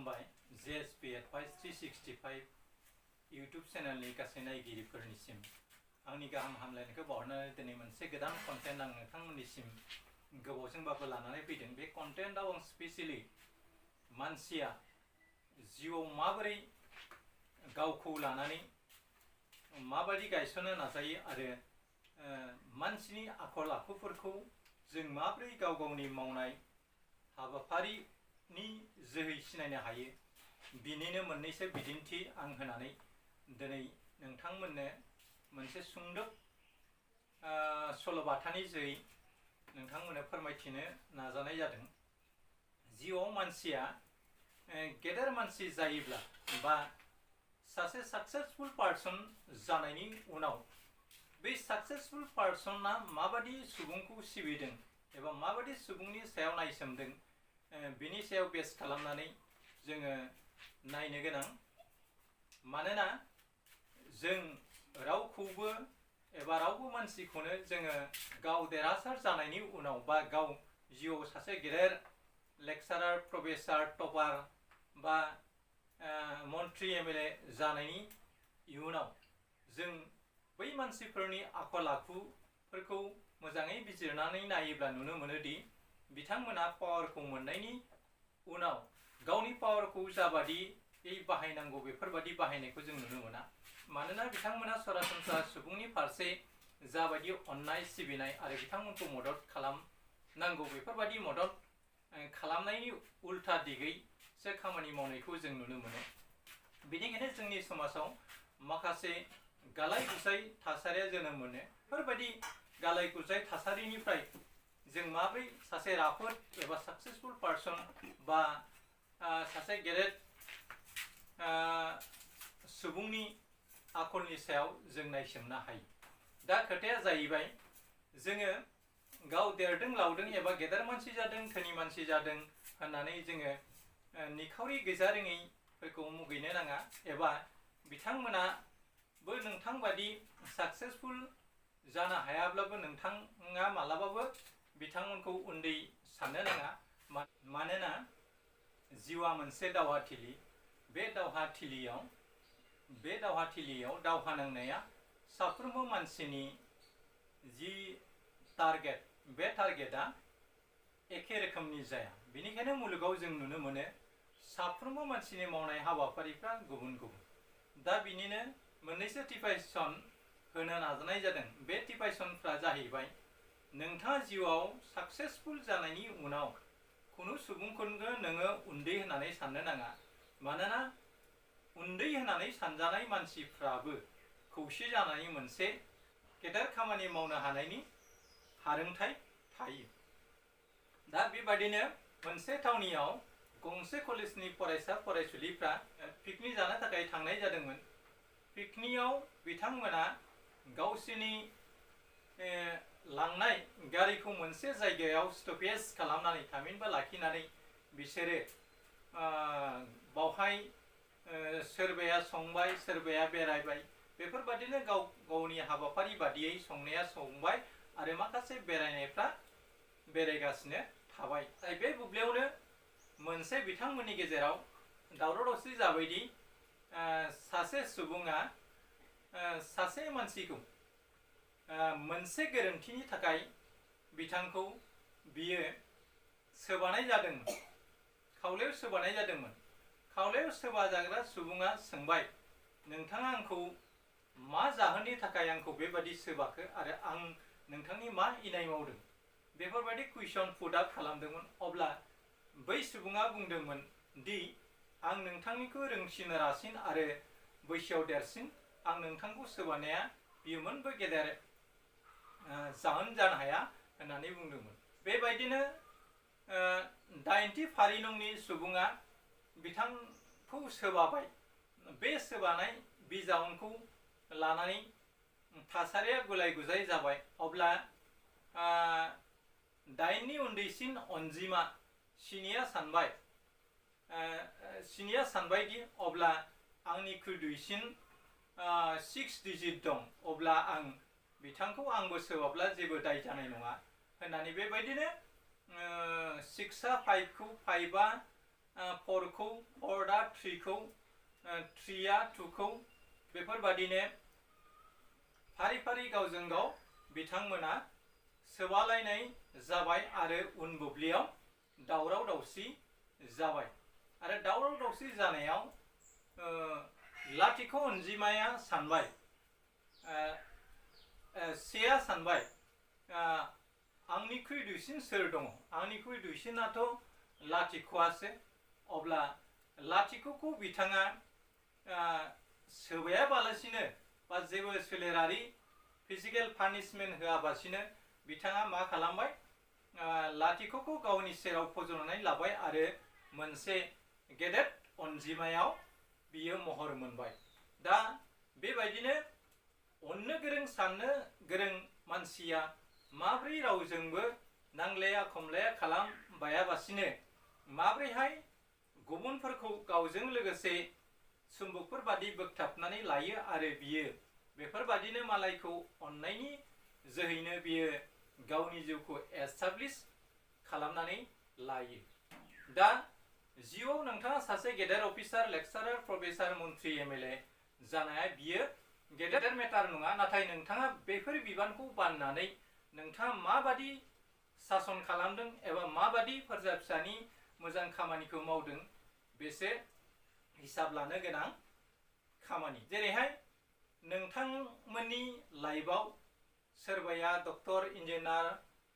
खुलुमबाय JSP Advice 365 YouTube चेनेलनि गासै नायगिरिफोरनिसिम आंनि गाहाम हामलायनायखौ बावहरनानै दिनै मोनसे गोदान कन्टेन्ट आं नोंथांमोननिसिम गोबावजोंबाबो लानानै फैदों। बे कन्टेन्टआव आं स्पेसियली मानसिया जिउआव माबोरै गावखौ लानानै माबायदि गायसननो नाजायो आरो मानसिनि आखल आखुफोरखौ जों माबोरै गाव गावनि मावनाय हाबाफारिनि जोहै सिनायनो हायो, बिनिनो मोननैसो बिदिन्थि आं होनानै दिनै नोंथांमोननो मोनसे सुंदब सल'बाथानि जोहै नोंथांमोननो फोरमायथिनो नाजानाय जादों। जिउआव मानसिया गेदेर मानसि जायोब्ला बा सासे साक्सेसफुल पार्सन जानायनि उनाव बे साक्सेसफुल पार्सना माबादि सुबुंखौ सिबिदों एबा माबादि सुबुंनि सायाव नायसोमदों बिनि सायाव बेस खालामनानै जोङो नायनो गोनां। मानोना जों रावखौबो एबा रावबो मानसिखौनो जोङो गाव देरहासार जानायनि उनाव बा गाव जिउआव सासे गेदेर लेक्सारार, प्रफेसार, टपार बा मन्त्रि MLA जानायनि इयुनाव जों बै मानसिफोरनि आखल आखुफोरखौ मोजाङै बिजिरनानै नायोब्ला नुनो मोनोदि बिथांमोना पावारखौ मोननायनि उनाव गावनि पावारखौ जाबादियै बाहायनांगौ बेफोरबादि बाहायनायखौ जों नुनो मोना। मानोना बिथांमोना सरासनस्रा सुबुंनि फारसे जाबादि अननाय सिबिनाय आरो बिथांमोनखौ मदद खालामनांगौ बेफोरबादि मदद खालामनायनि उल्था दिगैसो खामानि मावनायखौ जों नुनो मोनो। बेनिखायनो जोंनि समाजाव माखासे गालाय गुजाय थासारिया जोनोम मोनो। बेफोरबायदि गालाय गुजाय थासारिनिफ्राय जों माबोरै सासे राफोद एबा साक्सेसफुल पार्सन बा सासे गेदेर सुबुंनि आखलनि सायाव जों नायसोमनो हायो। दा खोथाया जाहैबाय, जोङो गाव देरदों लावदों एबा गेदेर मानसि जादों, धोनि मानसि जादों होननानै जोङो निखावरि गैजारोङैफोरखौ मुगैनो नाङा एबा बिथांमोनाबो नोंथां बादि साक्सेसफुल जानो हायाब्लाबो नोंथाङा मालाबाबो बिथांमोनखौ उन्दै साननो नाङा। मानोना जिउआ मोनसे दावहाथिलि। बे दावहाथिलियाव दावहा नांनाया साफ्रोमबो मानसिनि जि टारगेट, बे टारगेटआ एखे रोखोमनि जाया। बेनिखायनो मुलुगाव जों नुनो मोनो साफ्रोमबो मानसिनि मावनाय हाबाफारिफ्रा गुबुन गुबुन। दा बिनिनो मोननैसो टिपाइसन होनो नाजानाय जादों। बे टिपाइसनफ्रा जाहैबाय, नोंथाङा जिउआव साक्सेसफुल जानायनि उनाव खुनु सुबुंखौनो नोङो उन्दै होननानै साननो नाङा। मानोना उन्दै होननानै सानजानाय मानसिफ्राबो खौसे जानानै मोनसे गेदेर खामानि मावनो हानायनि हारोंथाय थायो। दा बेबादिनो मोनसे थावनियाव गंसे कलेजनि फरायसा फरायसुलिफ्रा पिकनिक जानो थाखाय थांनाय जादोंमोन। पिकनिकआव बिथांमोना गावसोरनि लांनाय गारिखौ मोनसे जायगायाव स्टपेज खालामनानै थामहिनबा लाखिनानै बिसोरो बावहाय सोरबाया संबाय, सोरबाया बेरायबाय। बेफोरबादिनो गाव गावनि हाबाफारि बादियै संनाया संबाय आरो माखासे बेरायनायफ्रा बेरायगासिनो थाबाय। बे बुब्लियावनो मोनसे बिथांमोननि गेजेराव दावराव दावसि जाबायदि सासे सुबुङा सासे मानसिखौ मोनसे गोरोन्थिनि थाखाय बिथांखौ बियो सोबानाय जादोंमोन, खावलायाव सोबानाय जादोंमोन। खावलायाव सोबा जाग्रा सुबुङा सोंबाय, नोंथाङा आंखौ मा जाहोननि थाखाय आंखौ बेबादि सोबाखो आरो आं नोंथांनि मा इनाय मावदों? बेफोरबायदि कुइसन पुट आप खालामदोंमोन। अब्ला बै सुबुङा बुंदोंमोन दि आं नोंथांनिखौ रोंसिन रासिन आरो बैसोआव देरसिन, आं नोंथांखौ सोबानाया बियो मोनबो गेदेर जाहोन जानो हाया होननानै बुंदोंमोन। बेबायदिनो 90 फारि नंनि सुबुङा बिथांखौ सोबाबाय। बे सोबानाय बिजाउनखौ लानानै थासारिया गुलाय गुजाय जाबाय। अब्ला 9नि उन्दैसिन अनजिमा सिनिया सानबायदि अब्ला आंनिख्रुइ दुइसिन 6 डिजिट दं, अब्ला आं बिथांखौ आंबो सोबाब्ला जेबो दाय जानाय नङा होननानै बेबायदिनो 6आ 5खौ 5आ 4खौ 4 3खौ 3आ 2खौ बेफोरबादिनो फारि फारि गावजों गाव बिथांमोना सोबालायनाय जाबाय आरो उन बुब्लियाव दावराव दावसि जाबाय आरो दावराव दावसि जानायाव लाथिख' अनजिमाया सानबाय सेया सानबाय आंनिख्रुइ दुइसिन सोर दङ आंनिख्रुइ दुइसिनाथ' लाथिख'आसो अब्ला लाथिख'खौ बिथाङा सोबायाबालासिनो बा जेबो सोलेरारि फिजिकेल पानिशमेन्ट होआबासिनो बिथाङा मा खालामबाय लाथिख'खौ गावनि सेराव फज'नानै लाबाय आरो मोनसे गेदेर अनजिमायाव बियो महर मोनबाय दा बेबायदिनो अननो गोरों साननो गोरों मानसिया माब्रै रावजोंबो नांलाया खमलाया खालामबायाबासिनो माब्रैहाय गुबुनफोरखौ गावजों लोगोसे सुम्बुकफोर बादि बोगथाबनानै लायो आरो बियो बेफोरबादिनो मालायखौ अननायनि जोहैनो बियो गावनि जिउखौ एस्टाब्लिश खालामनानै लायो दा जिउआव नोंथाङा सासे गेदेर अफिसार लेक्सारार प्रफेसार मन्त्रि एमएलए जानाया बियो गेदेर मेटार नङा नाथाय नोंथाङा बेफोर बिबानखौ बाननानै नोंथाङा माबादि सासन खालामदों एबा माबादि फोरजा फिसानि मोजां खामानिखौ मावदों बेसो हिसाब लानो गोनां खामानि जेरैहाय नोंथांमोननि लाइफआव सोरबाया डक्टर इन्जिनियार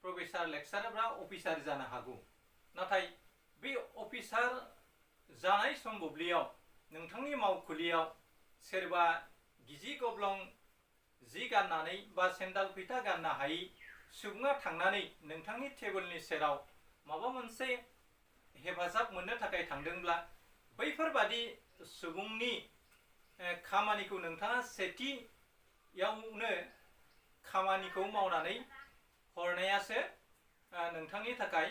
प्रफेसार लेक्सारारफ्रा अफिसार जानो हागौ नाथाय बे अफिसार जानाय सम बुब्लियाव नोंथांनि मावखुलियाव सोरबा गिजि गब्लं जि गाननानै बा सेन्डाल फैथा गाननो हायै सुबुङा थांनानै नोंथांनि टेबोलनि सेराव माबा मोनसे हेफाजाब मोननो थाखाय थांदोंब्ला बैफोरबादि सुबुंनि खामानिखौ नोंथाङा सेथियावनो खामानिखौ मावनानै हरनायासो नोंथांनि थाखाय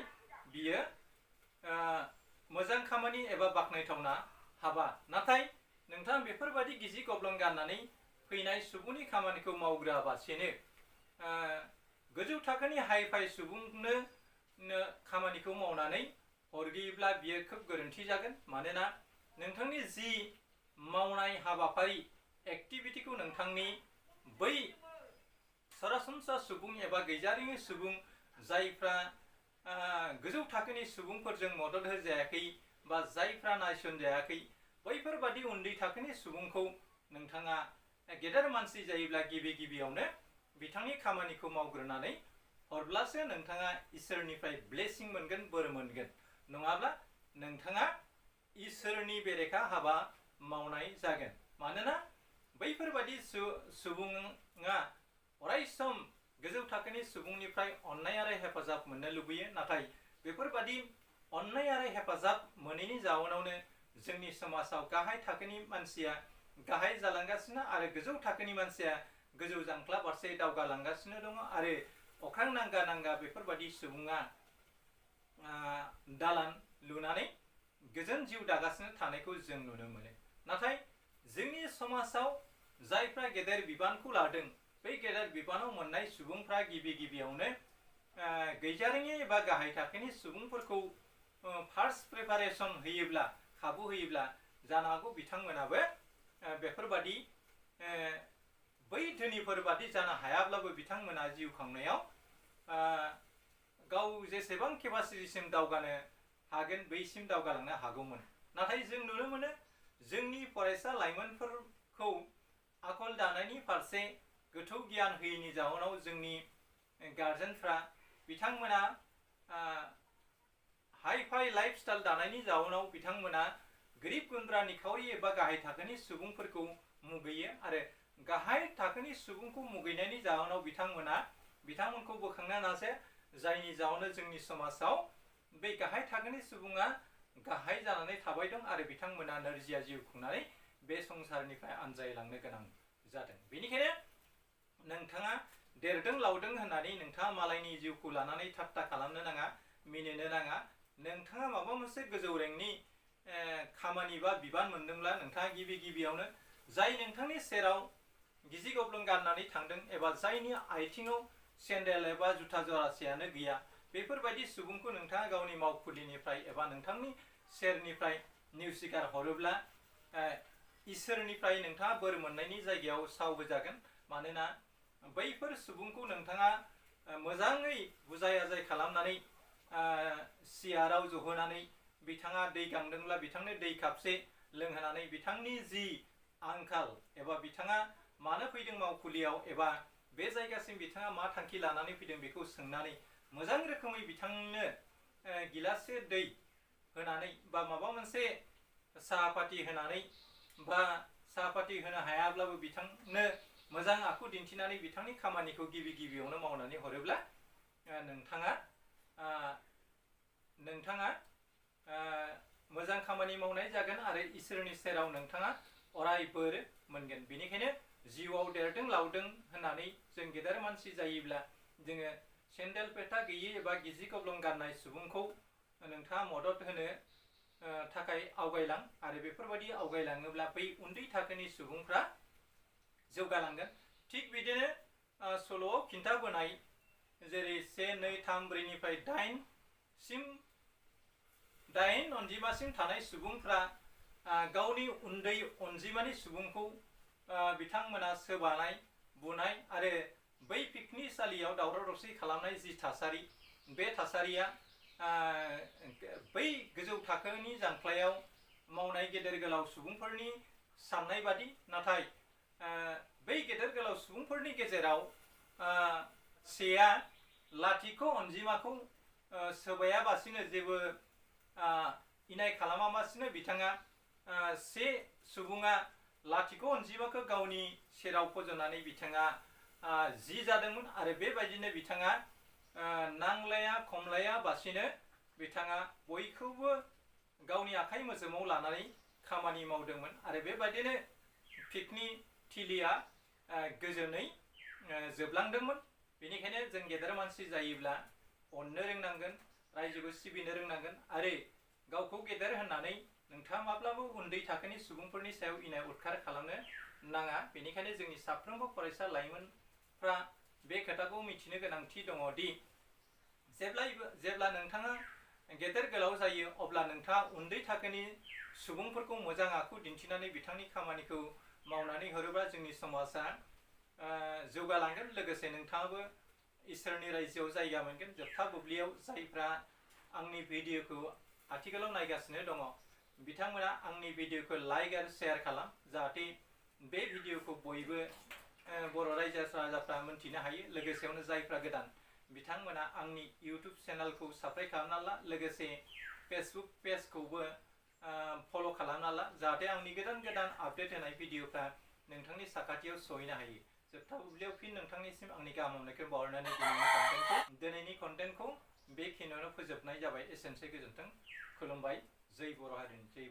बियो मोजां खामानि एबा बाख्नायथावना हाबा नाथाय नोंथाङा बेफोरबादि गिजि गब्लं गाननानै फैनाय सुबुंनि खामानिखौ मावग्राबासेनो गोजौ थाखोनि हाइ फाइ सुबुंनो खामानिखौ मावनानै हरगियोब्ला बियो खोब गोरोन्थि जागोन मानोना नोंथांनि जि मावनाय हाबाफारि एक्टिभिटिखौ नोंथांनि बै सरासनस्रा सुबुं एबा गैजारोङि सुबुं जायफ्रा गोजौ थाखोनि सुबुंफोरजों मदद होजायाखै बा जायफ्रा नायसनजायाखै बैफोरबादि उन्दै थाखोनि सुबुंखौ नोंथाङा गेदेर मानसि जायोब्ला गिबि गिबियावनो बिथांनि खामानिखौ मावग्रोनानै हरब्लासो नोंथाङा इसोरनिफ्राय ब्लेसिं मोनगोन बोर मोनगोन नङाब्ला नोंथाङा इसोरनि बेरेखा हाबा मावनाय जागोन मानोना बैफोरबादि सुबुङा अरायसम गोजौ थाखोनि सुबुंनिफ्राय अननाय आरो हेफाजाब मोननो लुबैयो नाथाय बेफोरबादि अननाय आरो हेफाजाब मोनैनि जाउनावनो जोंनि समाजाव गाहाय थाखोनि मानसिया गाहाय जालांगासिनो आरो गोजौ थाखोनि मानसिया गोजौ जांख्ला फारसे दावगालांगासिनो दङ आरो अख्रां नांगा नांगा बेफोरबादि सुबुङा दालान लुनानै गोजोन जिउ दागासिनो थानायखौ जों नुनो मोनो नाथाय जोंनि समाजाव जायफ्रा गेदेर बिबानखौ लादों बै गेदेर बिबानाव मोननाय सुबुंफ्रा गिबि गिबियावनो गैजारोङि एबा गाहाय थाखोनि सुबुंफोरखौ फार्स्ट प्रिपारेसन होयोब्ला खाबु होयोब्ला जानो हागौ बिथांमोनाबो बेफोरबादि बै धोनिफोरबादि जानो हायाब्लाबो बिथांमोना जिउ खांनायाव गाव जेसेबां केपासिटिसिम दावगानो हागोन बैसिम दावगालांनो हागौमोन नाथाय जों नुनो मोनो जोंनि फरायसा लाइमोनफोरखौ आखल दानायनि फारसे गोथौ गियान होयैनि जाहोनाव जोंनि गार्जेनफ्रा बिथांमोना हाइ फाइ लाइफ स्टाइल दानायनि जाहोनाव बिथांमोना गोरिब गुन्द्रा निखावरि एबा गाहाय थाखोनि सुबुंफोरखौ मुगैयो आरो गाहाय थाखोनि सुबुंखौ मुगैनायनि जाहोनाव बिथांमोनखौ बोखांनो नाजाया जायनि जाहोनाव जोंनि समाजाव बे गाहाय थाखोनि सुबुङा गाहाय जानानै थाबाय दं आरो बिथांमोना नोरजिया जिउ खुंनानै बे संसारनिफ्राय आनजायलांनो गोनां जादों बेनिखायनो नोंथाङा देरदों लावदों होननानै नोंथाङा मालायनि जिउखौ लानानै ठाट्टा खालामनो नाङा मिनिनो नाङा नोंथाङा माबा मोनसे गोजौ रेंकनि खामानि बा बिबान मोनदोंब्ला नोंथाङा गिबि गिबियावनो जाय नोंथांनि सेराव गिजि गब्लं गाननानै थांदों एबा जायनि आथिङाव सेन्देल एबा जुथा जरासेयानो गैया बेफोरबायदि सुबुंखौ नोंथाङा गावनि मावखुलिनिफ्राय एबा नोंथांनि सेरनिफ्राय नेवसिगार हरोब्ला इसोरनिफ्राय नोंथाङा बोर मोननायनि जायगायाव साव होजागोन। मानोना बैफोर सुबुंखौ नोंथाङा मोजाङै बुजाय आजाय खालामनानै सियाराव जहोनानै बिथाङा दै गांदोंब्ला बिथांनो दै कापसे लोंहोनानै बिथांनि जि आंखाल एबा बिथाङा मानो फैदों मावखुलियाव एबा बे जायगासिम बिथाङा मा थांखि लानानै फैदों बेखौ सोंनानै मोजां रोखोमै बिथांनो गिलाससे दै होनानै बा माबा मोनसे साहा पाति होनानै बा साहा पाति होनो हायाब्लाबो बिथांनो मोजां आखु दिन्थिनानै बिथांनि खामानिखौ गिबियावनो मावनानै हरोब्ला नोंथाङा मोजां खामानि मावनाय जागोन आरो इसोरनि सेराव नोंथाङा अराय बोर मोनगोन। बेनिखायनो जिउआव देरदों लावदों होननानै जों गेदेर मानसि जायोब्ला जोङो सेन्देल पेटा गैयि एबा गिजि गब्लं गाननाय सुबुंखौ नोंथाङा मदद होनो थाखाय आवगायलां आरो बेफोरबायदि आवगायलाङोब्ला बै उन्दै थाखोनि सुबुंफ्रा जौगालांगोन। थिग बिदिनो सल'आव खिन्थाबोनाय जेरै 1, 2, 3, 4निफ्राय 8 अनजिमासिम थानाय सुबुंफ्रा गावनि उन्दै अनजिमानि सुबुंखौ बिथांमोना सोबानाय बुनाय आरो बै पिकनिकसालियाव दावराव दावसि खालामनाय जि थासारि, बे थासारिया बै गोजौ थाखोनि जांख्लायाव मावनाय गेदेर गोलाव सुबुंफोरनि साननाय बादि, नाथाय बै गेदेर गोलाव सुबुंफोरनि गेजेराव सेया लाथिख' अनजिमाखौ सोबायाबासिनो जेबो इनाय खालामाबासिनो बिथाङा से सुबुङा लाथिख' अनजिमाखौ गावनि सेराव फज'नानै बिथाङा जि जादोंमोन आरो बेबायदिनो बिथाङा नांलाया खमलाया बासिनो बिथाङा बयखौबो गावनि आखाइ मोजोमाव लानानै खामानि मावदोंमोन आरो बेबायदिनो पिकनिक थिलिया गोजोनै जोबलांदोंमोन। बेनिखायनो जों गेदेर मानसि जायोब्ला अननो रोंनांगोन, रायजोखौ सिबिनो रोंनांगोन आरो गावखौ गेदेर होननानै नोंथाङा माब्लाबो उन्दै थाखोनि सुबुंफोरनि सायाव इनाय उदखार खालामनो नाङा। बेनिखायनो जोंनि साफ्रोमबो फरायसा लाइमोनफ्रा बे खोथाखौ मिथिनो गोनांथि दङ दि जेब्ला नोंथाङा गेदेर गोलाव जायो अब्ला नोंथाङा उन्दै थाखोनि सुबुंफोरखौ मोजां आखु दिन्थिनानै बिथांनि खामानिखौ मावनानै हरोब्ला जोंनि समाजा जौगालांगोन। लोगोसे नोंथाङाबो इसोरनि रायजोआव जायगा मोनगोन। जोबथा बुब्लियाव जायफ्रा आंनि भिडिअखौ आथिखालाव नायगासिनो दङ बिथांमोना आंनि भिडिअखौ लाइक आरो शेयार खालाम, जाहाथे बे भिडिअखौ बयबो बर' रायजो राजाफ्रा मोनथिनो हायो। लोगोसेयावनो जायफ्रा गोदान बिथांमोना आंनि इउटुब चेनेलखौ साबस्क्राइब खालामना ला, लोगोसे फेसबुक पेजखौबो फल' खालामना ला, जाहाथे आंनि गोदान आपडेट होनाय भिडिअफ्रा नोंथांनि साखाथियाव सहैनो हायो। जोबथा बुब्लियाव फिन नोंथांनिसिम आंनि गाहाम हामलायनायखौ बावहरनानै दिनैनि कन्टेन्टखौ बेखिनियावनो फोजोबनाय जाबाय। एसेनोसै, गोजोन्थों, खुलुमबाय, जै बर' हारिनि जै